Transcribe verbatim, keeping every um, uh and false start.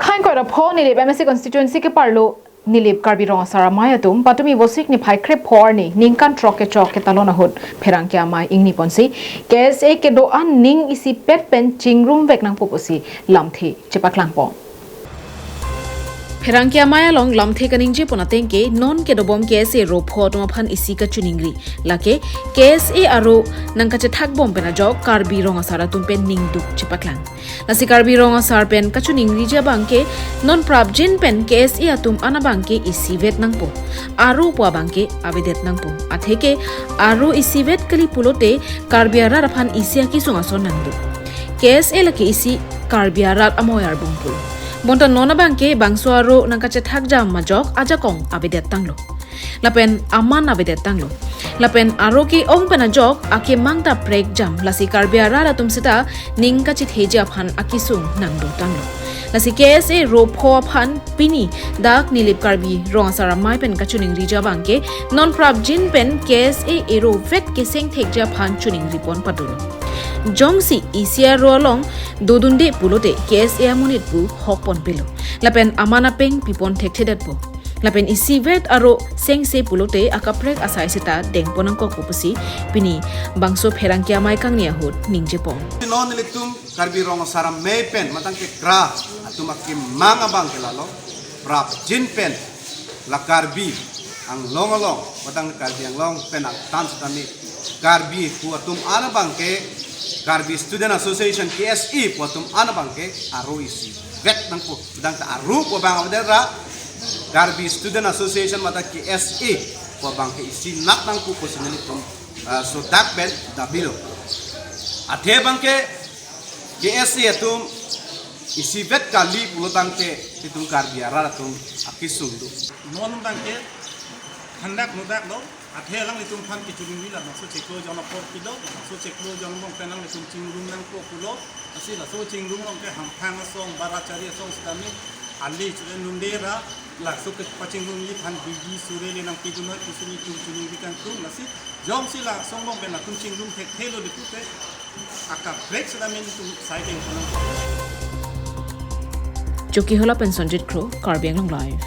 Khain koira pho Nilip M A C constituency ke parlo Nilip Karbi Rong Asar Amei atum patumi Vosik niphai krepho arni ningkan throk kechok ketalon ahut pherangke amei ingni ponsi K S A kedo-an ning isipet pen chingrum vek nangpo pusi lamthe chepaklang pon. Pherangke amei along lamthe kaningje pon ateng ke non kedobom K S A ro pho atum aphan isi kachiningri. Lake K S A aro nangkachethak bom pen ajok Karbi Rong Asar atum pen ningduk chepaklang. Lasi Karbi Rong Asar pen kachiningriji abang ke non prapjin pen K S A atum an abang ke isivet nangpo. Aro pu abang ke avedet nangpo. Atheke aro isivet kali pulote Karbi arat aphan isi akesung ason nangduk. K S A lake isi Karbi arat amei arbung pulo. Bonta non abang ke bangso aro nangkachethak jam majok ajakong avedet tanglo. Lapen aman avedet tanglo. Lapen aro ke-ong pen ajok akemang ta prek jam, lasi Karbi arat atum seta ning kachitheji aphan akesung nangdo tanglo. Lasi K S A ro pho aphan pini dak Nilip Karbi Rong Asar Amei pen kachiningriji abang ke non prapjin pen K S A ero vek keseng thekji aphan chiningri pon padolo. Jongsi isi aro along dodunde pulote K S A amonit pu hok pon pelo. Lapen aman apeng pipon thekthedetpo. Lapen isivet aro sengse pulote akaprek asai seta dengpon nangkokpo pusi pini bangso pherangke amei kangni ahut ningje pon. Non nelitum Karbi Rong Asar Amei pen matang ke kra atum akemang abang ke lalo prapjin pen la Karbi Anglong along, matang Karbi Anglong pen angtan setame Karbi pu atum an abang ke, Karbi Student Association, K S A pu atum an abang ke aro isivet nangpo. Matang ta aro pu abang avedet ra Karbi Student Association matang K S A pu abang ke isinak nangpo pusi nelitum, ah, sodak pen dabilo. Athe abang ke K S A atum isivet kali pulo tangte itum Karbi arat atum akesung do. Non abang ke handak mudak lo, athe alanglitum aphan kachiningri labangso chiklo jon apor pilo, labangso chiklo jon along pen alanglitum chingrum nangpo pulo, lasi laso chingrum along ke hamphang asong, barachari asong setame, ali chule nunde ra, laso kepachingrumji aphan bidi suri le nangpidun noi pusi nelitum chiningri kangtung, lasi jongsi laso along pen latum chingrum thekthelo le pute, akaprek setame nelitum sai dengpon nangkok. Chokihola pen Sanjit Kro, Karbi Anglong Live.